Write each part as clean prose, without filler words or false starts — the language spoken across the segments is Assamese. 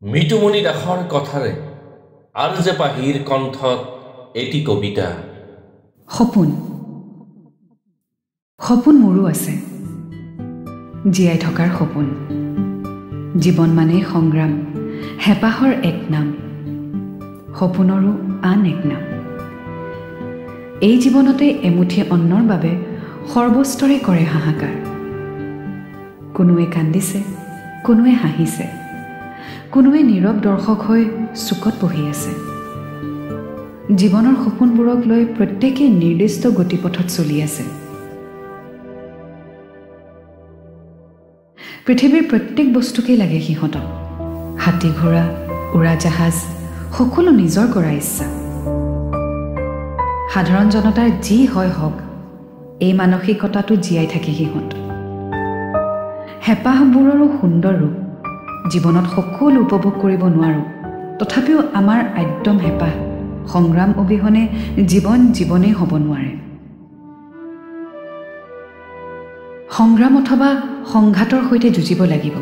মিতুমণি দাসৰ কথাৰে আৰু যে পাহিৰ কণ্ঠত এটি কবিতা। সপোন, সপোন মোৰো আছে, জীয়াই থকাৰ সপোন। জীৱন মানেই সংগ্ৰাম, হেঁপাহৰ এক নাম, সপোনৰো আন এক নাম। এই জীৱনতে এমুঠি অন্নৰ বাবে সৰ্বস্তৰে কৰে হাহাকাৰ। কোনোৱে কান্দিছে, কোনোৱে হাঁহিছে, কোনোৱে নীৰৱ দৰ্শক হৈ চুকত বহি আছে। জীৱনৰ সপোনবোৰক লৈ প্ৰত্যেকেই নিৰ্দিষ্ট গতিপথত চলি আছে। পৃথিৱীৰ প্ৰত্যেক বস্তুকেই লাগে সিহঁতক। হাতী, ঘোঁৰা, উৰাজাহাজ সকলো নিজৰ কৰা ইচ্ছা। সাধাৰণ জনতাৰ যি হয় হওক, এই মানসিকতাটো জীয়াই থাকে সিহঁত। হেঁপাহবোৰৰো সুন্দৰ ৰূপ। জীৱনত সকলো উপভোগ কৰিব নোৱাৰোঁ, তথাপিও আমাৰ আদ্যম হেঁপাহ সংগ্ৰাম অবিহনে জীৱন জীৱনেই হ'ব নোৱাৰে। সংগ্ৰাম অথবা সংঘাতৰ সৈতে যুঁজিব লাগিব।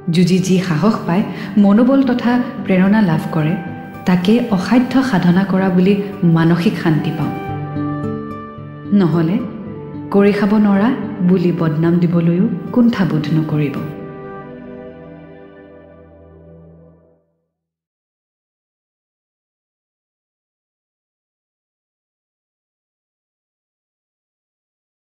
যুঁজি যি সাহস পায়, মনোবল তথা প্ৰেৰণা লাভ কৰে, তাকে অসাধ্য সাধনা কৰা বুলি মানসিক শান্তি পাওঁ। নহ'লে কৰি খাব নোৱাৰা বুলি বদনাম দিবলৈও কুণ্ঠাবোধ নকৰিব।